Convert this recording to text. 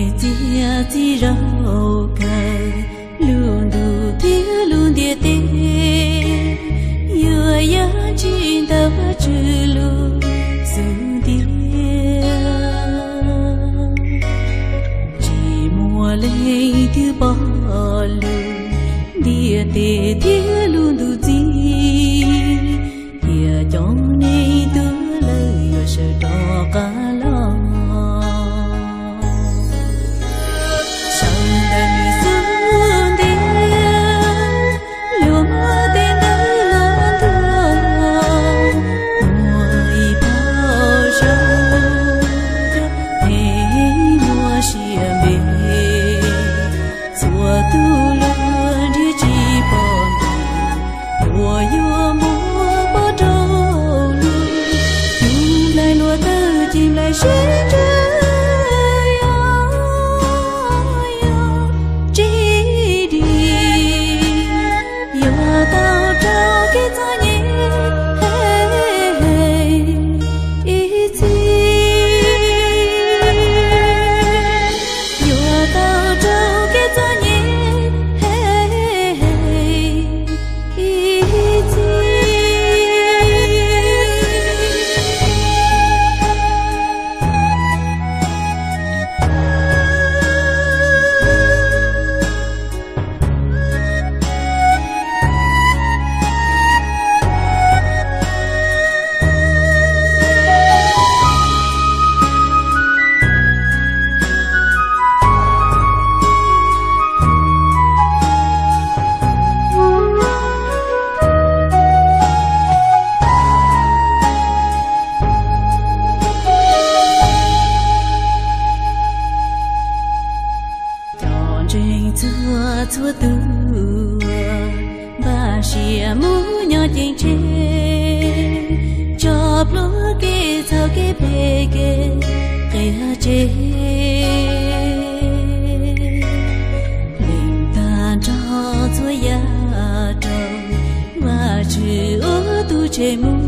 Txiaj txim zaum kawg, lub ntuj thiab lub ntiaj teb yuav yog tsis ntawm Vajtswv lub xub ntiag. Tsis muaj leej twg pom lub ntiaj teb thiab lub ntuj txib, thiab cov neeg tuag lawm yuav sawv rov qab los. Sawv ntawm nws xub ntiag, luag muab tej ntawd los ntuag, muaj ib phau suav, muaj sia npe. Txhua tus luag nrhiav tsis pom ntuj, luag yuav muab pov rau luag. Yus nplaig luag tawg ces nplaig seb ntshe yuav, yuav tsis dim, yuav tau raug kev txom nyem ib txhis. Yuav tau raug kev txom nyem ib txhis. Cov ntseeg txhua txhua tus, npaj siab mus nyob ceeb tsheej, tso plhuav kev txhaum kev phem kev qias tseg. Lees tag nrho txhua yam rau Vajtswv ua tus tswj mus.